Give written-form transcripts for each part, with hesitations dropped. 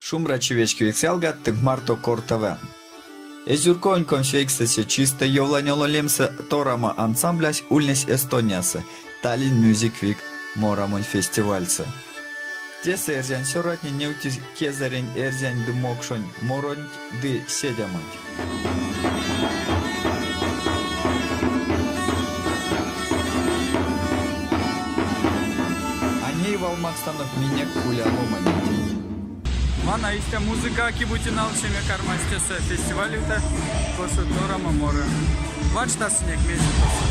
Шумбрачи вечкевикс ялгат, тынк марто Кор-ТВ. Эзюрковонь комсьвейксэце чистэ Йовлань Оло лемсэ Торама ансамблясь ульнесь Эстониясо Tallinn Music Week морамонь фестивальсэ. Тесэ эрзянь цёратне невтизь кезэрень эрзянь ды мокшонь моронть ды седямонть. А ней вал макстанок минек куляломанентень. Вана истя музыка ки-бути налксеме кармась тесэ фестиваль юты, косо Торама моры. Варштасынек мезе тосо.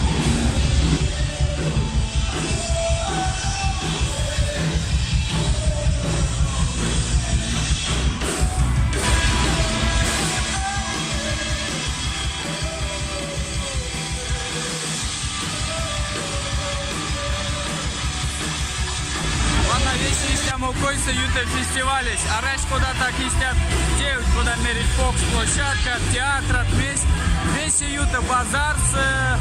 Вана весе истямо койсэ юты фестивалесь. Арась кода так истят тевть, кода мерить покш площадкат, театрат, мезть. Весе юты базарсо,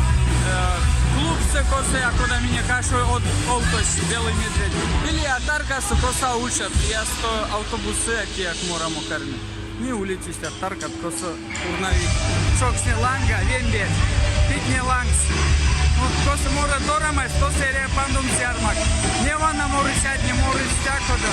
клубсо, косо кода минек ашо од овтось, белый медведь. Или таркасо, косо учат, лиясто автобуссо кияк морамо карми. Не улить истят таркат, косо пурнавить чокшне ланга, вембе, питне лангс. Вот косо моры торамась, тосо эряви пандомс ярмак. Не вана морыцятне морыть стякодо.